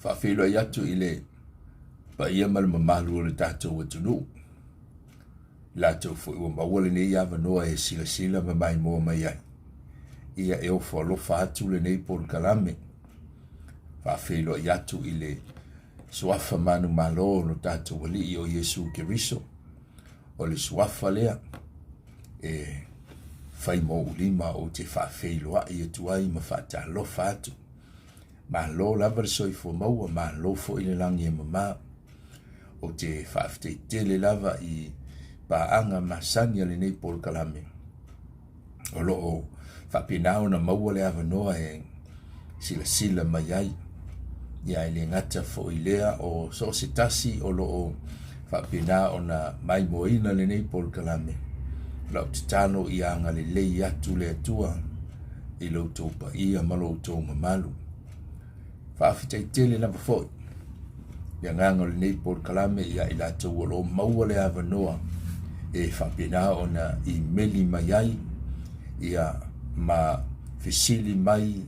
Faafeiloai atu i le paia ma le mamalu o le tatou atunuu, i latou foi ua maua lenei avanoa e silasila ma maimoa mai ai. Ia e ofo alofa atu lenei polokalame. Faafeiloai atu i le suafa manumalo o lo tatou Alii o Iesu Keriso. O le suafa lea e fai ma ou lima ou te faafeiloai atu ai ma faatalofa atu. Malo lava le soifua maua, malo foi le lagi e mama. Ou te faafetai tele lava i paaga masani a lenei polokalame o lo o faapena ona maua le avanoa e silasila mai ai. Ia e le gata foi lea o so o se tasi o lo o faapena ona maimoaina lenei polokalame. O lau tatalo ia agalelei atu le Atua i lo outou paia ma lo outou mamalu. Faafetai tele lava foi le agaga o lenei polokalame ia i latou o lo o maua le avanoa e faapena ona imeli mai ai ia ma fesili mai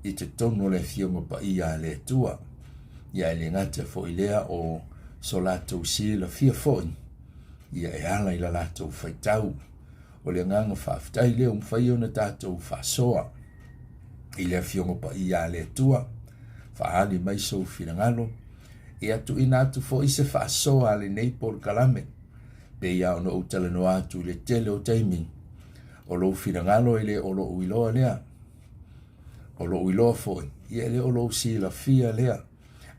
i totonu o le Afioga Paia a le Atua. Ia e le gata foi lea o so latou silafia foi ia e ala i la latou faitau. O le agaga faafetai lea ua mafai ona tatou faasoa i le Afioga Paia a le Atua, faaali mai sou finagalo, ia tuuina atu foi se faasoa a lenei polokalame, pei lava ona ou talanoa atu i le tele o taimi, o lou finagalo e le o lou iloa lea, o lou iloa foi, ia e le o lou silafia lea.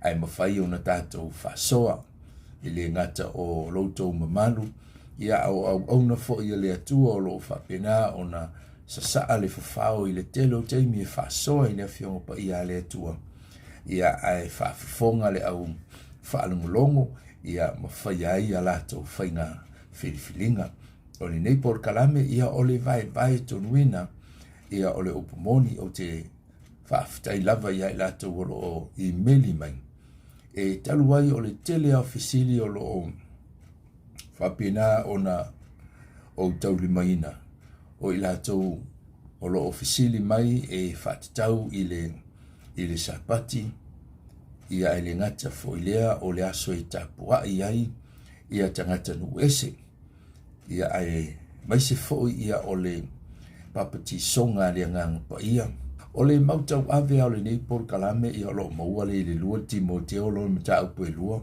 ae mafai ona tatou faasoa. E le gata o lo outou mamalu, ia a o auauna foi a le Atua o lo o faapena ona sasaa le fafao i le tele o taimi e faasoa i le Afioga Paia a le Atua, ia ae faafofoga le au faalogologo, ia ma faia ai a latou faiga filifiliga. O lenei polokalame, ia o le vaevae tonuina, ia o le upu moni, ou te Faafetai lava ia i latou o lo o imeli mai. E talu ai o le tele o fesili o lo o faapena ona ou taulimaina, o i latou o lo o fesili mai e faatatau i le, i le Sapati, ia e le gata foi lea o le aso e tapuai ai ia tagata nuu ese. Ia aemaise foi ia o le papatisoga a le Agaga Paia. O le mau tauave a o lenei polokalame ia o lo o maua le i le 2 Timoteo lona mataupu e 2,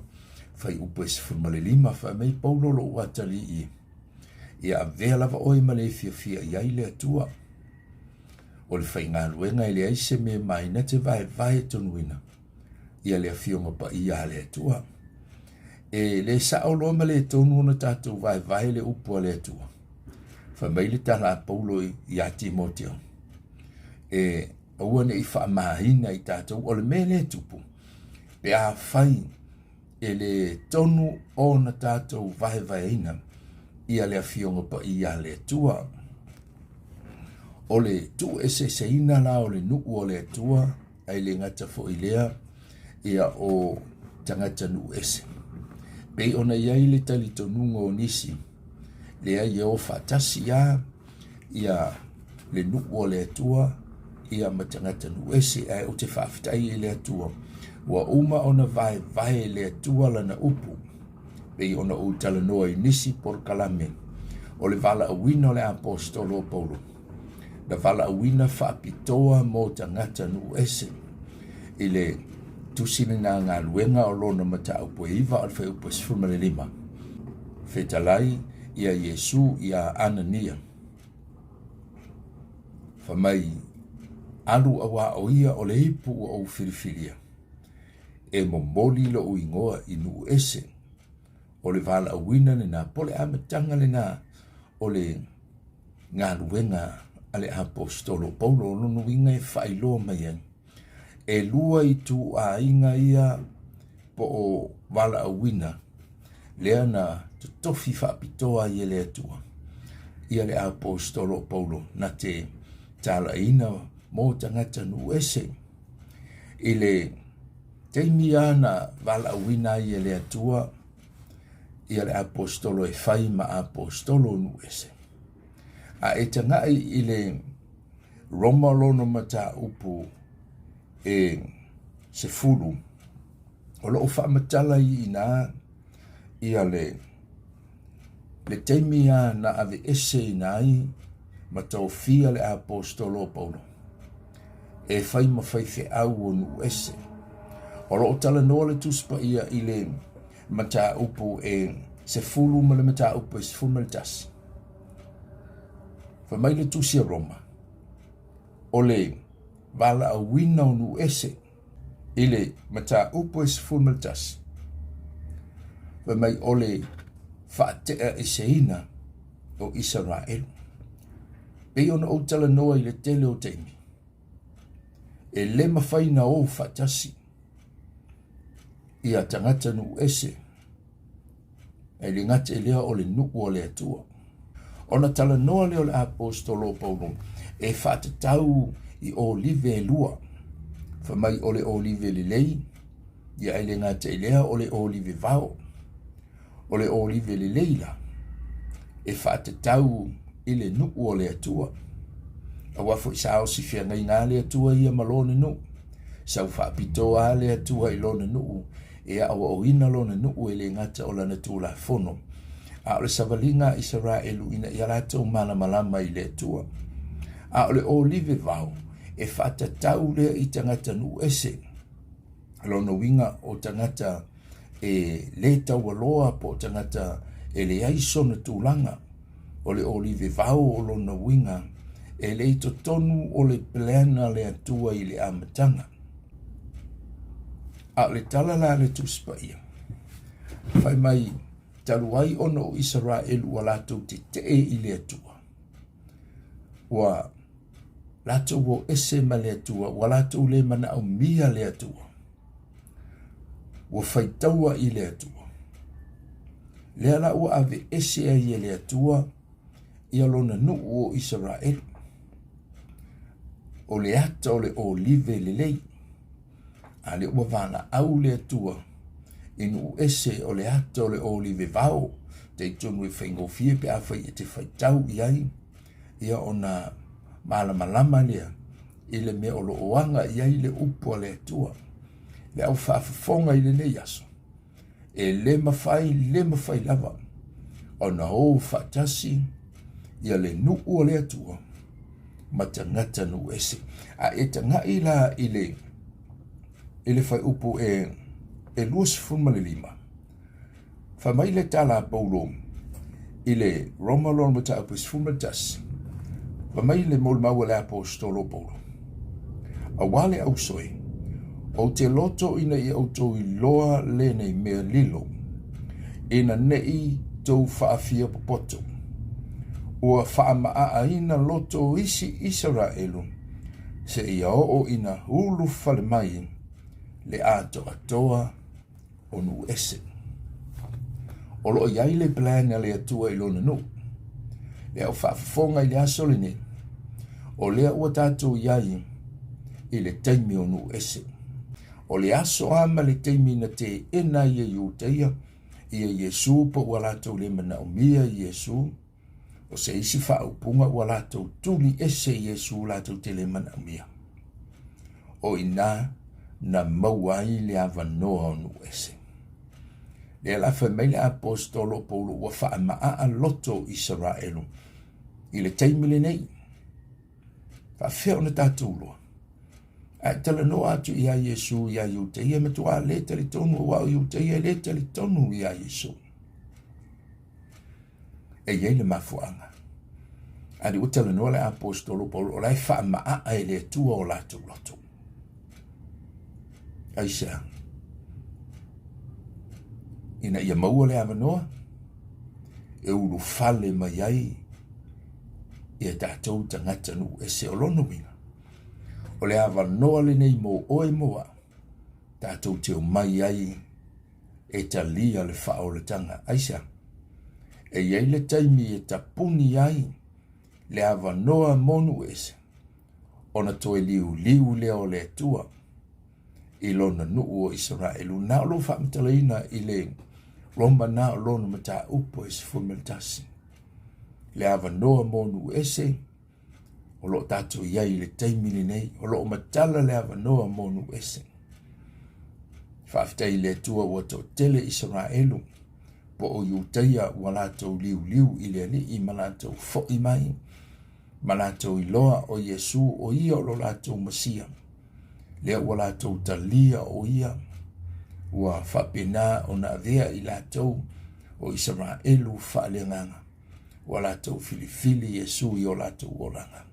fuaiupu e 15, fai mai Paulo lou atalii, ia avea lava oe ma le fiafia i ai le Atua. O le faigaluega e leai se mea e maina te vaevae tonuina. ia le Afioga Paia a le Atua. E le sao loa ma le tonu ona tatou vaevae le upu a le Atua. Fai mai le tala a Paulo ia Timoteo, e aua ne i faamaina i tatou, o le mea lea e tupu, pe afai e le tonu ona tatou vaevaeina ia le Afioga Paia a le Atua. O le tuueseeseina la o le nuu o le Atua, ae le gata foi i lea, ia o tagata nuu ese. Pei ona i ai le talitonuga o nisi, leai e o faatasi lava ia le nuu o le Atua ia ma tagata nuu ese, ae ou te faafetai i le Atua, ua uma ona vaevae e le Atua lana upu, pei ona ou talanoa i nisi polokalame o le valaauina o le Aposetolo o Paulo, na valaauina faapitoa mo tagata nuu ese. I le tusi lena galuega o lona mataupu e 9 o le fuaiupu e 15, fetalai ia Iesu iā Anania, fai mai, Alu auā o ia o le ipu ua ou filifilia, e momoli lou igoa i nuu ese. O le valaauina lena, po o le amataga lena o le galuega a le Aposetolo o Paulo. O lona uiga e faailoa mai ai, e lua ituaiga ia po o valaauina lea na totofi faapitoa ai e le Atua ia le Aposetolo o Paulo na te talaiina mo tagata nuu ese. I le taimi lava na valaauina ai e le Atua ia le Aposetolo e fai ma Aposetolo o nuu ese. A e tagai i le Roma lona mataupu e 10, O loo faamatala i ina ia le le taimi a na aveeseina ai ma tofia le aposetolo o Paulo e fai ma faifeau o nuu ese. O loo talanoa le Tusi Paia i le mataupu e 10 ma le mataupu e 11. Fai mai le Tusi a Roma, o le valaauina o nuu ese i le mataupu e 11, fai mai o le faate'aeseina o Isaraelu. Pei ona ou talanoa i le tele o taimi, e le mafai ona o faatasi ia tagata nuu ese, e le gata i lea o le nuu o le Atua. Ona talanoa lea o le aposetolo o Paulo e faatatau i olive e lua. Fai mai o le olive lelei, ia e le gata i lea o le olive vao. O le olive lelei la, e faatatau i le nuu o le Atua. Aua foi sa osi feagaiga a le Atua ia ma lona nuu. Sau faapitoa a le Atua i lona nuu e aoaoina lona nuu e le gata o lana Tulafono, a o le savaliga a Isaraelu ina ia latou malamalama i le Atua. A o le olive vao, e faatatau lea i tagata nuu ese. O lona uiga o tagata e le taualoa po o tagata e leai sona tulaga. O le olive vao o lona uiga e le i totonu o le plan a le Atua i le amataga. A o le tala la a le Tusi Paia, fai mai, talu ai ona o Isaraelu ua latou tetee i le Atua, ua latou o ese ma le Atua, ua latou le manaomia le Atua, ua faitaua i le Atua. Lea la ua aveese ai e le Atua ia lona nuu o Isaraelu. O le ata o le olive lelei, a lea ua valaau le Atua i nuu ese o le ata o le olive vao, talitonu e faigofie pe afai e te faitau i ai, ia ona malamalama lea i le mea o lo o aga i ai le upu a le Atua. Le au faafofoga i lenei aso, e le mafai, le mafai lava ona o faatasi ia le nuu o le Atua ma tagata nuu ese. A e tagai la i le i le fuaiupu e e 25, Fai mai le tala a Paulo i le Roma lona mataupu e 11, fai mai le molimau a le aposetolo o Paulo, Aua le auso e, ou te loto ina ia outou iloa lenei mea lilo, ina neʻi tou faafia popoto, ua faamaʻaʻaina loto o isi Isaraelu seia oo ina ulufale mai le atoatoa o nuu ese. O lo o i ai le plan a le Atua i lona nuu. Le au faafofoga i le aso lenei, o lea ua tatou i ai i le taimi o nuu ese. O le aso a ma le taimi na teena ai e Iutaia ia Iesu po ua latou le manaomia Iesu, o se isi faaupuga ua latou tuli ese Iesu latou te le manaomia. O i ina na maua ai le avanoa o nuu ese. Lea la fai mai le aposetolo o Paulo ua faamaaa loto o Isaraelu i le taimi lenei. Faafefea ona tatou iloa? A e talanoa atu iā Iesu iā Iutaia, e matuā le talitonu, aua o Iutaia e le talitonu iā Iesu. E i ai le mafuaaga. A lea ua talanoa le aposetolo Paulo, o la e faamaaa e le Atua o latou loto. Aisea? Ina ia maua le avanoa e ulufale mai ai ia tatou tagata nuu ese. O lona uiga, o le avanoa lenei mo oe mo au, tatou te omai ai e talia le faaolataga. Aisea? E i ai le taimi e tapuni ai le avanoa mo nuu ese, ona toe liuliu lea o le Atua i lona nuu o Isaraelu. Na o lou faamatalaina i le Roma na o lona mataupu e 11. Le avanoa mo nuu ese o lo o tatou i ai i le taimi lenei, o lo o matala le avanoa mo nuu ese. Faafetai i le Atua ua toatele Isaraelu po o Iutaia ua latou liuliu i le Alii ma latou fo'i mai ma latou iloa o Iesu o ia o lo latou Masia. Lea ua latou talia o ia, ua faapena ona avea i latou o Isaraelu faaleagaga, ua latou filifili Iesu i o latou olaga.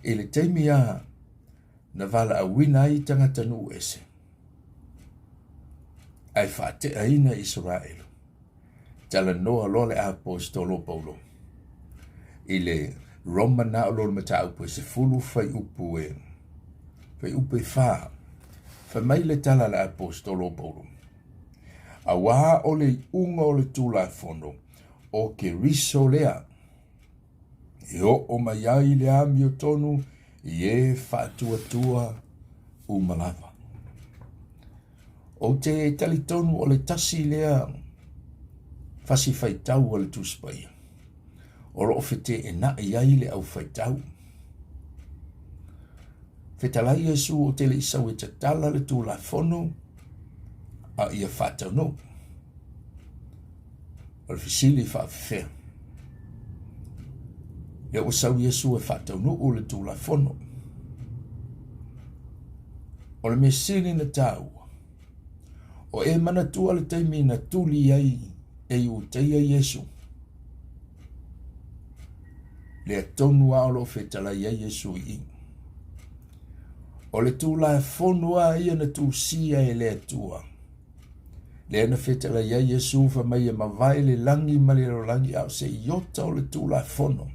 I le taimi a na valaauina ai tagata nuu ese, ae faateaina Isaraelu, talanoa loa le aposetolo o Paulo i le Roma na o lona mataupu e 10 fuaiupu e fuaiupu e 4. Fai mai le tala a le aposetolo o Paulo, auā o le iuga o le Tulafono o Keriso lea, e oo mai ai le amiotonu i e faatuatua uma lava. Ou te talitonu o le tasi lea fasi faitau a le Tusi Paia o lo o feteenai ai le aufaitau. Fetalai Iesu ou te le i sau e tatala le Tulafono a ia faataunuu. O le fesili faafefea. Lea ua sau Iesu e faataunuu le Tulafono. O le mea sili na taua, o e manatua le taimi na tuli ai e Iutaia Iesu. Lea tonu lava o lo o fetalai ai Iesu i i. O le Tulafono lava ia na tusia e le Atua. Lea na fetalai ai Iesu fai mai e mavae le lagi ma le lalolagi a o se iota o le Tulafono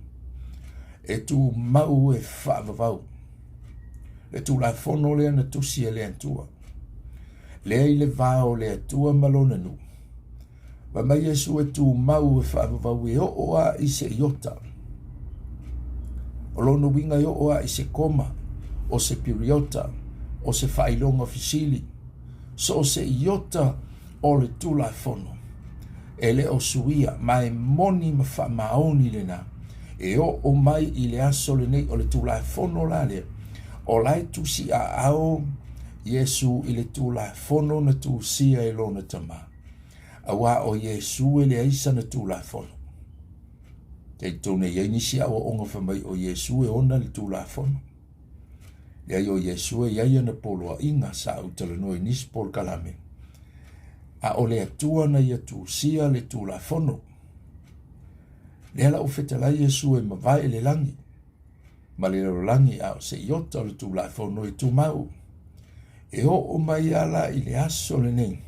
e tumau e faavavau. Le Tulafono lea na tusi e le Atua. Lea i le va o le Atua ma lona nuu. Fai mai Iesu e tumau e faavavau e oo a i se iota. O lona uiga e oo a i se koma, o se piriota, o se faailoga fesili, so o se iota o le Tulafono e le o suia, ma e moni ma faamaoni lena, e oo mai i le aso lenei o le Tulafono la lea, o la e tusiaao Iesu i le Tulafono na tusia e lona Tama, auā o Iesu e leai sana Tulafono. Talitonu e i ai nisi aoaoga fai mai o Iesu e ona le Tulafono. Leai o Iesu e i ai ana poloaiga, sa ou talanoa i nisi polokalame, a o le Atua na ia tusia le Tulafono. Lea la ua fetalai Iesu e mavae le lagi ma le lalolagi a o se iota o le Tulafono e tumau. E oo mai a la i le aso lenei,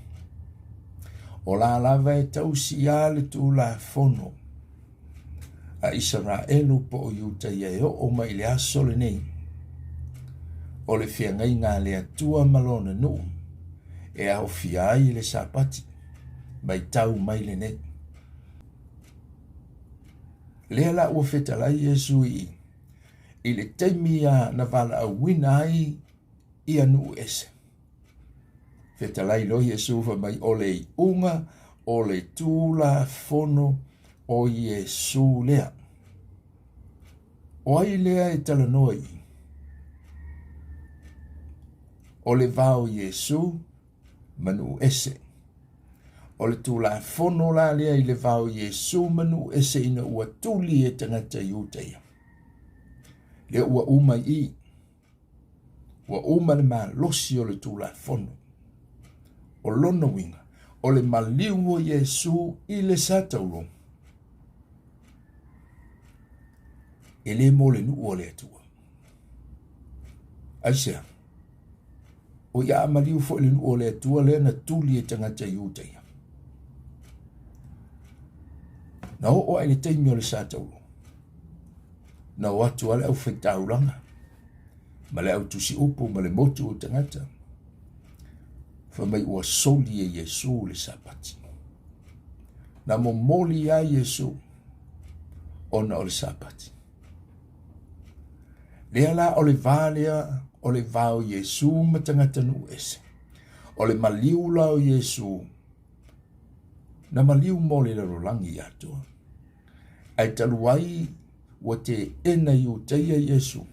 o la lava e tausi a le Tulafono a Isaraelu po o Iutaia e oo mai i le aso lenei, o le feagaiga a le Atua ma lona nuu e aofia ai le Sapati, matau mai lenei. Lea la ua fetalai Iesu i i le taimi a na valaauina ai ia nuu ese. Fetalai loa Iesu fai mai o le iuga o le Tulafono o Iesu lea. O ai lea e talanoa i i? O le va o Iesu ma nuu ese. O le Tulafono la lea i le va o Iesu ma nuu ese ina ua tuli e tagata Iutaia. Lea ua uma i i. Ua uma le malosi o le Tulafono. O lona uiga, o le maliu o Iesu i le sataulo, e le mo le nuu o le Atua. Aisea? O ia a maliu foi le nuu o le Atua lea na tuli e tagata Iutaia. Na oo ai le taimi o le sataulo, na o atu a le aufaitaulaga ma le autusiupu ma le motu o tagata, fai mai ua soli e Iesu le Sapati. Na momoli ai Iesu ona o le Sapati. Lea la o le va lea o le va o Iesu ma tagata nuu ese. O le maliu la o Iesu, na maliu mo le lalolagi atoa. Ae talu ai ua teena Iutaia Iesu.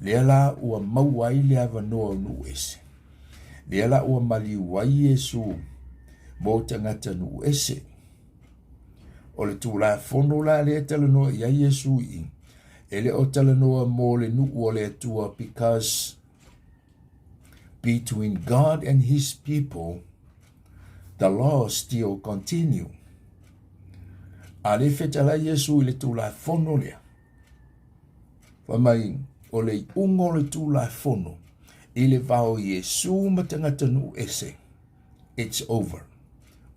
Lea la ua maua ai le avanoa o nuu ese. Lea la ua maliu ai Iesu mo tagata nuu ese. O le Tulafono la lea e talanoa i ai Iesu i i, e le o talanoa mo le nuu o le Atua because between God and his people, the law still continue. A le fetalai Iesu i le Tulafono lea, Fai mai, o le iuga o le Tulafono i le va o Iesu ma tagata nuu ese, it's over.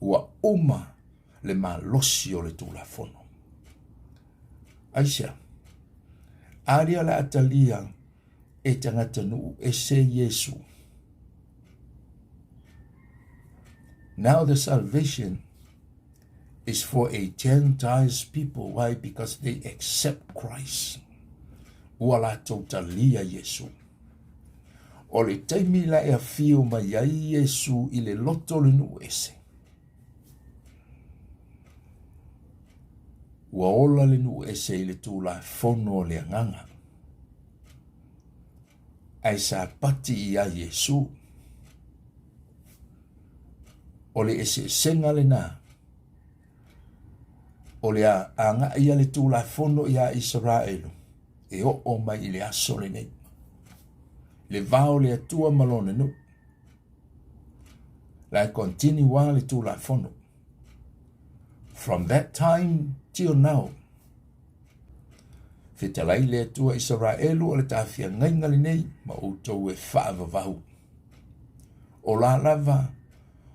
Ua uma le malosi o le Tulafono. Aisea? A lea o le a talia e tagata nuu ese Iesu. Now the salvation is for a Gentiles people. Why? Because they accept Christ. Ua latou talia Iesu. O le taimi la e afio mai ai Iesu i le loto o le nuu ese. Ua ola le nuu ese i le Tulafono o le Agaga. Ae sapati iā Iesu. O le eseesega lenā, o le agai a le Tulafono iā Isaraelu e oo mai i le aso lenei, le va o le Atua ma Lona nuu. La e continue lava le Tulafono. From that time till now, fetalai le Atua Isaraelu o le tafiagaiga lenei ma outou e faavavau. O la lava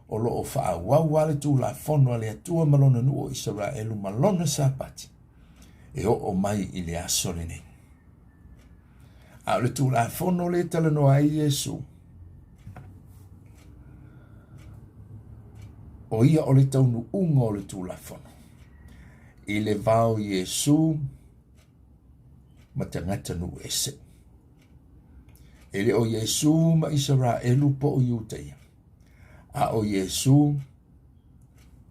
o lo o faaauau lava le Tulafono a le Atua ma Lona nuu o Isaraelu ma Lona Sapati e oo mai i le aso lenei. A o le Tulafono lea e talanoa ai Iesu, o ia o le taunuuga o le Tulafono i le va o Iesu ma tagata nuu ese. E le o Iesu ma Isaraelu po o Iutaia, a o Iesu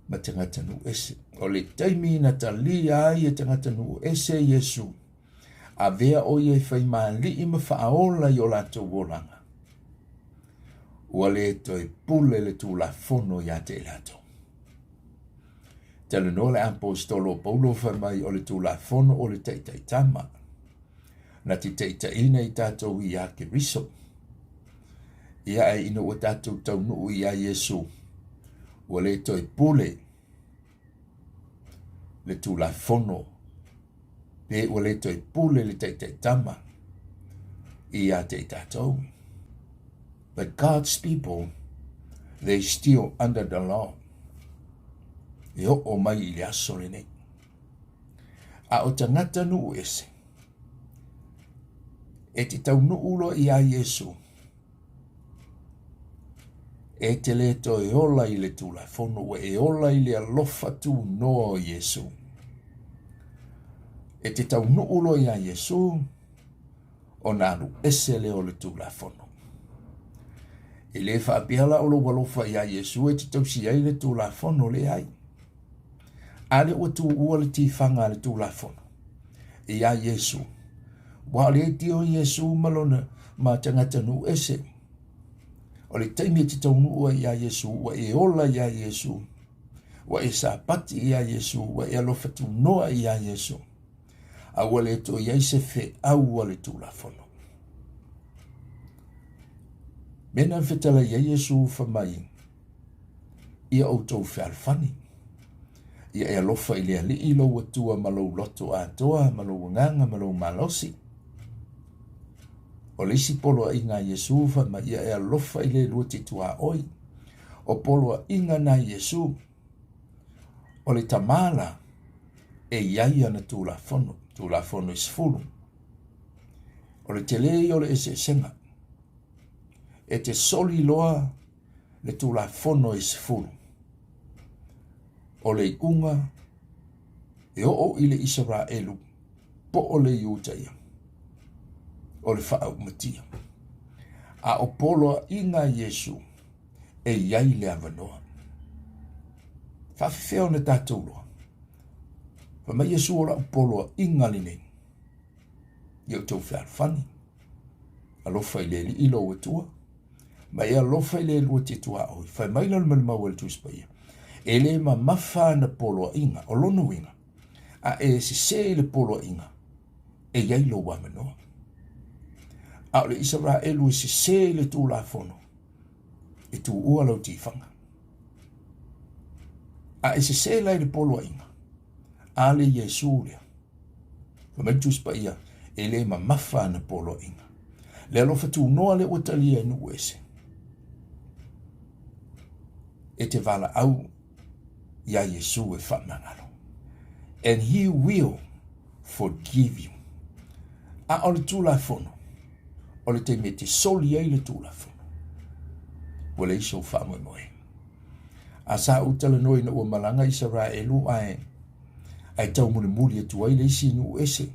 ma tagata nuu ese. O le taimi na talia ai e tagata nuu ese Iesu, avea o ia e faimalii ma faaola i o latou olaga. Ua le toe pule le Tulafono ia te i latou. Talanoa le Aposetolo o Paulo fai mai o le Tulafono o le taitaitama. Na te taitaiina i tatou iā Keriso. Ia ae ina ua tatou taunuu iā Iesu, ua le toe pule le Tulafono, pe ua le toe pule le taitaitama ia te i tatou. But God's people, they still under the law. E oo mai i le aso lenei. A o tagata nuu ese, e te taunuu loa iā Iesu, e te le toe ola i le Tulafono, ua e ola i le alofa tunoa o Iesu. E te taunuu loa iā Iesu, ona alu ese lea o le Tulafono. E le faapea la o lou alofa iā Iesu e te tausi ai le Tulafono, leai. A lea ua tuua le tifaga a le Tulafono iā Iesu, ua o lea e tio Iesu ma lona ma tagata nuu ese. O le taimi e te taunuu ai iā Iesu, ua e ola iā Iesu, ua e sapati iā Iesu, ua e alofa tunoa iā Iesu, a ua le toe i ai se feau a le Tulafono. Mea na fetalai ai Iesu fai mai, Ia outou fealofani. Ia e alofa i le Alii lou Atua ma lou loto atoa, ma lou agaga, ma lou malosi. O le isi poloaiga a Iesu fai mai, ia e alofa i le lua te tuaoi. O poloaiga na Iesu, o le Tama la, e i ai ana Tulafono, Tulafono e 10. O le tele ia o le eseesega. E te soli loa le Tulafono e 10. O le iuga e oo i le Isaraelu po o le Iutaia, o le faaumatia. A o poloaiga a Iesu, e i ai le avanoa. Faafefea ona tatou loa? Fai mai Iesu o lau poloaiga lenei, ia outou fealofani. Alofa i le Alii lou Atua, ma e alofa i le lua te tuaoi. Fai mai la le malimau a le Tusi Paia, e le mamafa ana poloaiga. O lona uiga, a e sesē i le poloaiga, e i ai lou avanoa. A o le Isaraelu e sesē i le Tulafono, e tuua lau tifaga. A e sesē la i le poloaiga, a le Iesū lea. Fai mai le Tusi Paia, e le mamafa ana poloaiga. Le alofa tunoa lea ua talia e nuu ese. E te valaau iā Iesū e faamagalo. And he will forgive you. A o le Tulafono, o le taimi e te soli ai le Tulafono, ua leai sou faamoemoe. A sa ou talanoa ina ua malaga Isaraelu ae ae taumulimuli atu ai le isi nuu ese.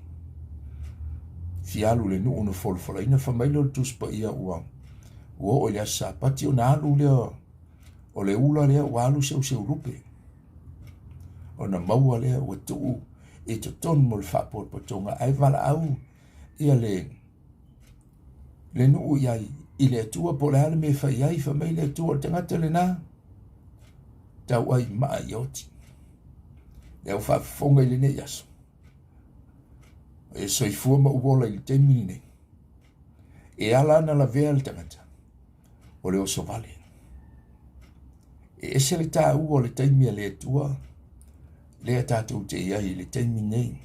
Fia alu i le nuu na folafolaina, fai mai lea o le Tusi Paia ua ua oo i le aso Sapati ona alu lea o le ula lea ua alu seuseulupe. Ona maua lea ua tuu i totonu mo le faapotopotoga ae valaau ia le le nuu i ai i le Atua po o le a le mea e fai ai, fai mai le Atua o le tagata lena, tauai maa ia oti. Le au faafofoga i lenei aso, e soifua ma ou ola i le taimi lenei, e ala ana lavea le tagata, o le oso vale. E ese le taua o le taimi a le Atua, lea tatou te i ai i le taimi nei.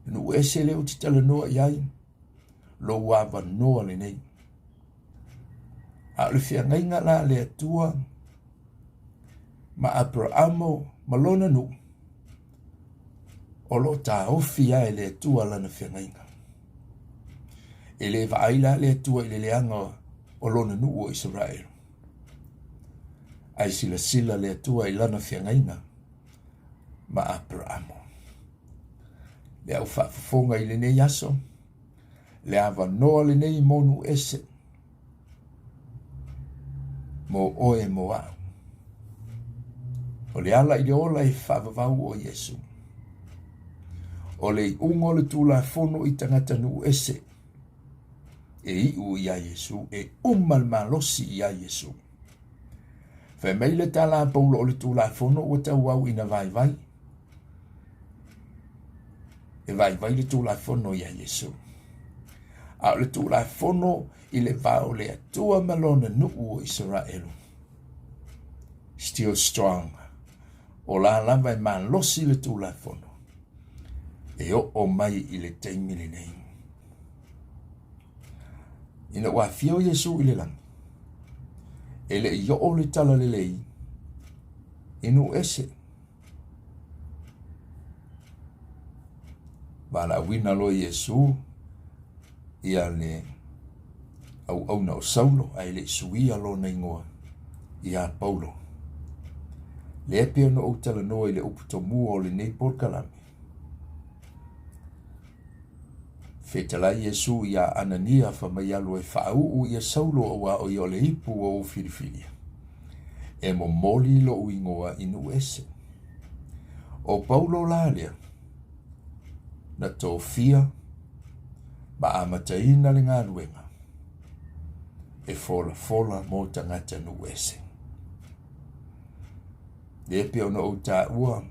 Nuu ese lea ou te talanoa i ai, lou avanoa lenei. A o le feagaiga la a le Atua ma Aperamo ma lona nuu, o lo o taofi lava e le Atua lana feagaiga. E le vaai la le Atua i le leaga o lona nuu o Isaraelu, ae silasila le Atua i lana feagaiga ma Aperamo. Le au faafofoga i lenei aso, le avanoa lenei mo nuu ese, mo oe mo au. O le ala i le ola e faavavau o Iesu. O le iuga o le Tulafono i tagata nuu ese, e iu iā Iesu, e uma le malosi iā Iesu. Fai mai le tala a Paulo o le Tulafono ua tauau ina vaivai. E vaivai le Tulafono iā Iesu. A o le Tulafono i le va o le Atua ma lona nuu o Isaraelu, still strong. O la lava e malosi le Tulafono e oo mai i le taimi lenei. Ina ua afio Iesu i le lagi, e le i oo le talalelei i nuu ese. Valaauina loa Iesu ia le auauna o Saulo ae le i suia lona igoa ia Paulo. Lea pei ona ou talanoa i le upu tomua o lenei polokalame. Fetalai Iesu iā Anania fai mai alu e faauu ia Saulo auā o ia o le ipu ua ou filifilia, e momoli lo'u igoa i nuu ese. O Paulo la lea, na tofia ma amataina le galuega e folafola mo tagata nuu ese. Lea pei ona ou taua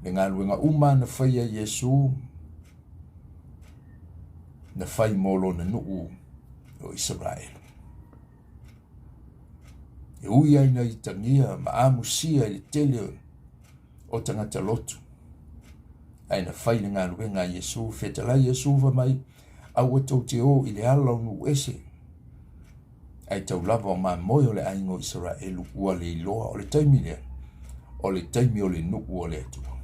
le galuega uma na faia Iesu, na fai mo lona nuu o Isaraelu. E ui ai na itagia ma amusia i le tele o tagata lotu, ae na fai le galuega a Iesu, fetalai Iesu fai mai, aua tou te o i le ala o nuu ese, ae tau lava o mamoe o le aiga o Isaraelu ua le iloa o le taimi lea, o le taimi o le nuu o le Atua.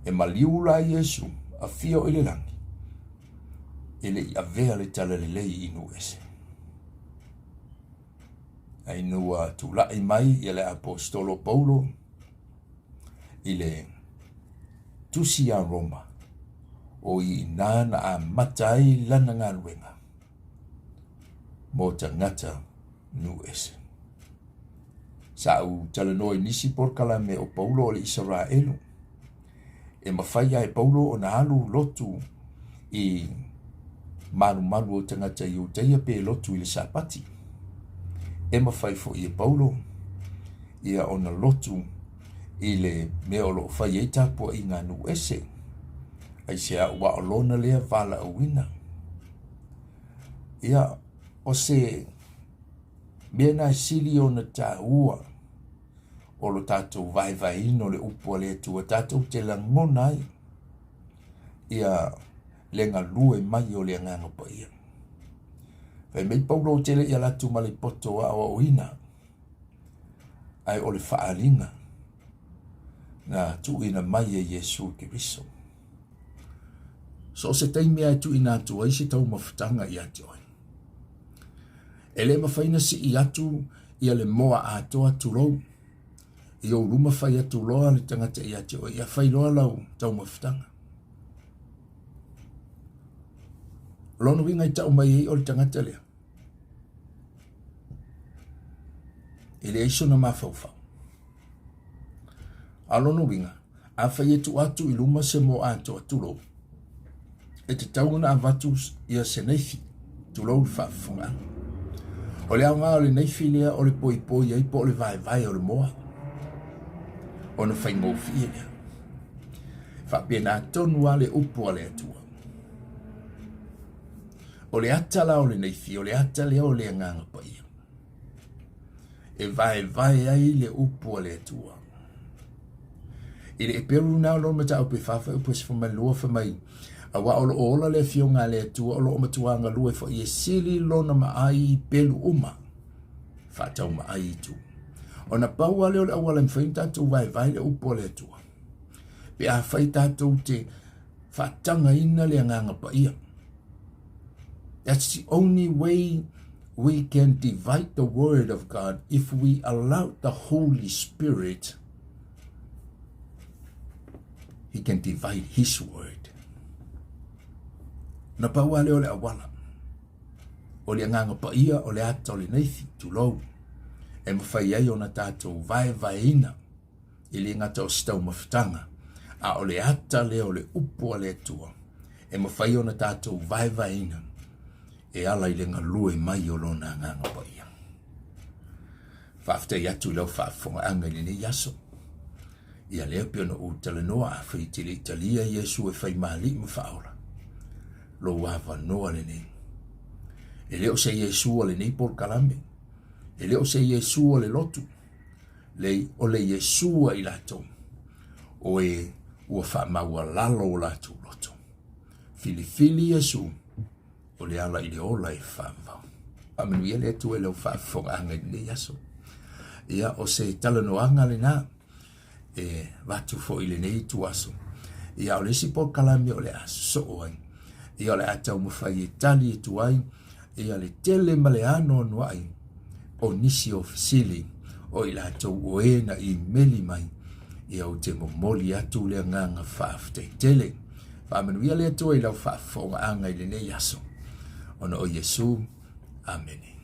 E maliu la Iesu, afio i le lagi, e le i avea le talalelei i nuu ese. Ae ina ua tulai mai ia le aposetolo Paulo i le tusi iā Roma, o i ina na amata ai lana galuega mo tagata nuu ese. Sa ou talanoa i nisi polokalame o Paulo o le Isaraelu. E mafai lava e Paulo ona alu lotu i malumalu o tagata Iutaia pe lotu i le Sapati. E mafai foi e Paulo ia ona lotu i le mea o lo o fai ai tapuaiga a nuu ese. Aisea? Aua o lona lea valaauina. Ia, o se mea na e sili ona taua o lo tatou vaevaeina o le upu a le Atua tatou te lagona ai ia le galue mai o le Agaga Paia. Fai mai Paulo ou te le i ala atu ma le poto aoaoina, ae o le faaaliga na tuuina mai e Iesu Keriso. So o se taimi lava e tuuina atu ai se taumafataga ia te oe. E le mafai ona sii atu ia le moa atoa tulou i ou luma fai atu loa le tagata ia te oe, ia fai loa lau taumafataga. O lona uiga i tau mai ai o le tagata lea, e leai sona mafaufau. A o lona uiga, afai e tuu atu i luma se moa atoa, tulou, e tatau ona avatu ia se naifi, tulou le faafofogaaga. O le aoga o le naifi lea o le poipoi ai po o le vaevae o le moa, ona faigofie lea. E faapena tonu lava le upu a le Atua. O le ata la o le naifi, o le ata lea o le Agaga Paia. E vaevae ai le upu a le Atua. I le eperu lena o lona mataupu e 4 fuaiupu 12 fai mai, Auā o lo o ola le Afioga a le Atua o lo o matua galue foi e sili lona maai i pelu uma, faataumaai itu. Ona pau lava lea o le auala e mafai ona tatou vaevae le upu a le Atua, pe afai tatou te faatagaina le Agaga Paia. That's the only way we can divide the word of God if we allow the Holy Spirit he can divide his word. Na pau lava lea o le auala. O le Agaga Paia o le ata o le naifi, tulou, e mafai ai ona tatou vaevaeina e le gata o se taumafataga, a o le ata lea o le upu a le Atua e mafai ona tatou vaevaeina e ala i le galue mai o Lona Agaga Paia. Faafetai atu i lau faafofogaaga i lenei aso. Ia lea pei ona ou talanoa, afai e te le i talia Iesu e fai ma Alii ma Faaola, lou avanoa lenei. E le o se Iesu o lenei polokalame, e le o se Iesu o le lotu, Leai, o le Iesu a i latou, o e ua faamaualalo o latou loto. Filifili Iesu, o le ala i le ola e faavavau. Faamanuia le Atua i lau faafofogaaga i lenei aso. Ia, o se talanoaga lena e avatu foi i lenei ituaso. Ia, o le isi polokalame o le a sosoo ai, ia o le a taumafai e tali atu ai ia le tele ma le anoanoai o nisi o fesili o i latou o e na imeli mai, ia ou te momoli atu le agaga faafetai tele. Faamanuia le Atua i lau faafofogaaga i lenei aso. Ona o Iesu. Amene.